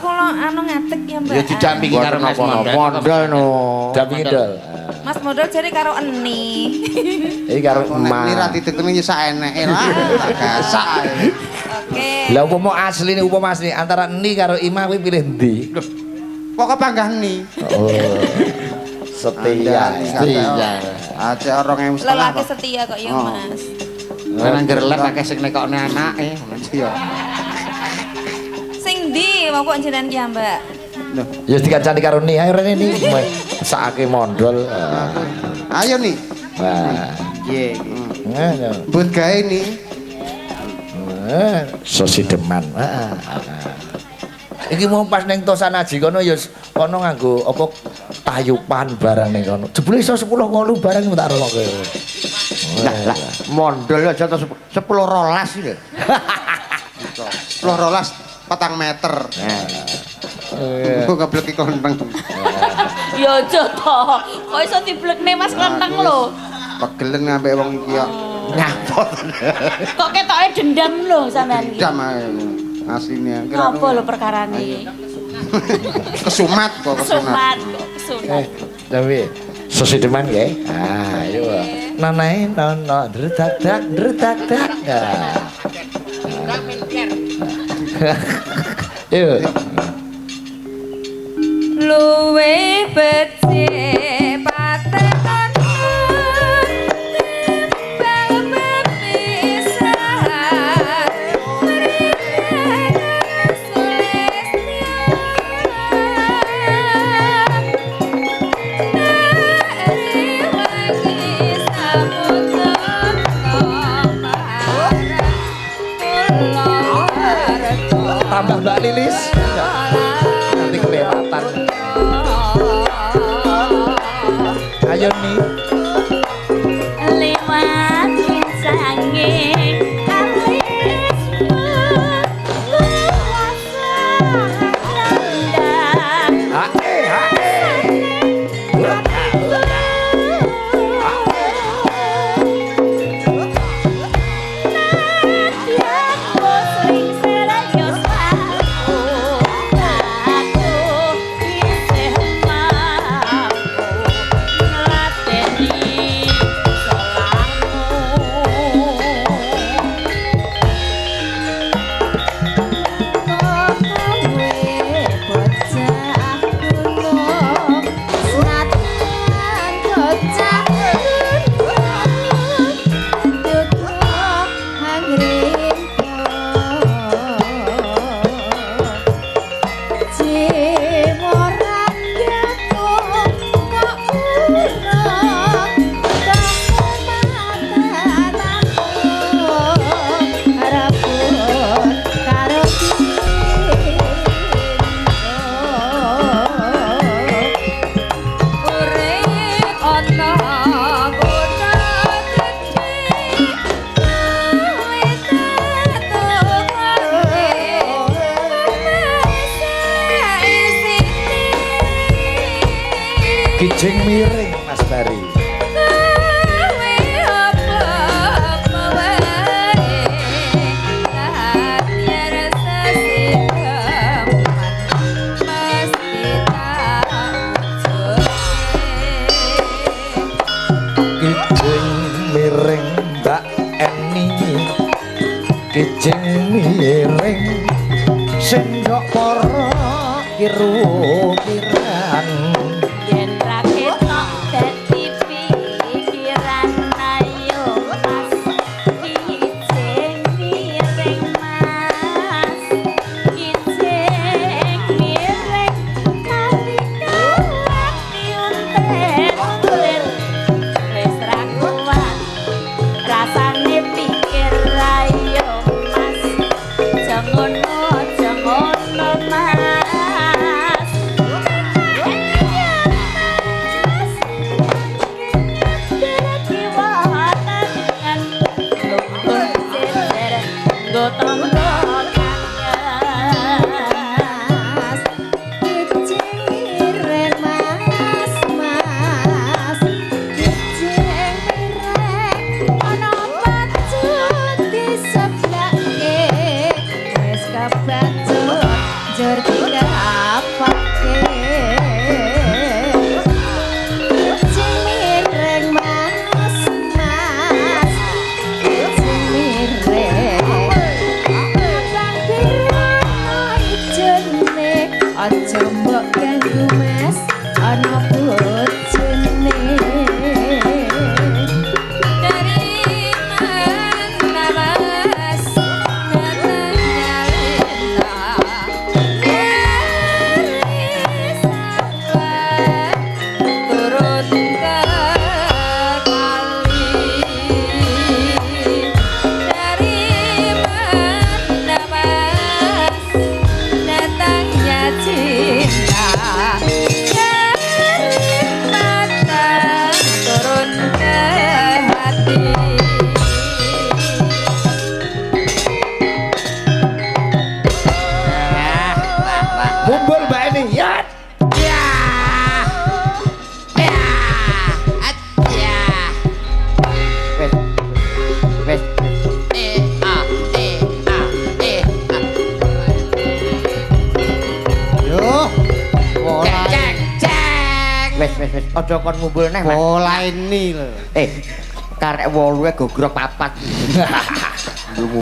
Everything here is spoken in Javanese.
Kula anu ngadeg ya, Mbak. Ya didampingi karo Mas Mondol. Mondol no. Dampingi dol. Mas Mondol jare karo Eni. Iki karo Nek emak. ra ditekeni ya sak eneke lah. Tak gasak. Oke. Lah upama asline upama asli antara Eni karo Ima kuwi pilih endi? Kok kepanggah ni? Oh. Setia. Setia. Aceh 2.500. Lelaki setia kok ya, Oh. Mas. Kan angger lep akeh sing nekokne anake. Iya. Sing ndi mau kok jenengan ki, Mbak? Loh, Ya dikancani karo Ni, ayo rene Ni. Sakake mondol. ayo nih. Wah. Nggih. Ngono. Mbut gawe nih. Sosideman. Heeh. Iki mau pas ning Tosan Aji kono ya kono nganggo apa tayupan barang ning kono. Jebule iso 10 8 barang tak rungokke. Lah lah mondol aja to 10 rolas iki lho. 10 rolas 4 meter. Iya. Kok ngebleki klenteng. Ya aja to. Kok iso diblekne Mas klenteng lho. Pegelen ambek wong iki kok. Ngapa? Kok ketoke dendam lho sampean iki. Dendam ae. Asline kira Apa lho perkarane? Kesumat kok kesumat. Kesunat kok kesunat. Tapi sosideman nggih. Ah, ayo. Nanae nono dredak dak dredak dak. Ah. Yuk. Luwe becik paten timbang pepisahan Tambah Mbak Lilis. Nanti kelewatan. Ayo nih. Lewat lincange alis kuasa randa. Hae hae. Urip ana kutha gedhe kowe tetukane isine Kijing miring Mas Bari. kowe apa wae lahir sesideman mesti tak ujudke. Kijing miring Mbak Eni. Kijing miring sendok para kiru-kiran. Yen ra ketok dadi pikiran ayo Mas kijing miring Mas kijing miring nalika ati untel wis ra kuat rasane pikir ayo Mas aja ngono aja ngono Mas. Aja mbok ganggu Mas, ana bojone. Dari mana Mas datangnya lintah, dari sawah turun ke kali. Dari mana Mas datangnya cinta, dari mata turun ke hati. Mumbul Mbak ini. Ya. Wes. Wes. Yo. Bola. Wes wes wes. Aja kon ngumpul neh, Mas. Bola ini lho. Eh, karek 8 e gogrok 4.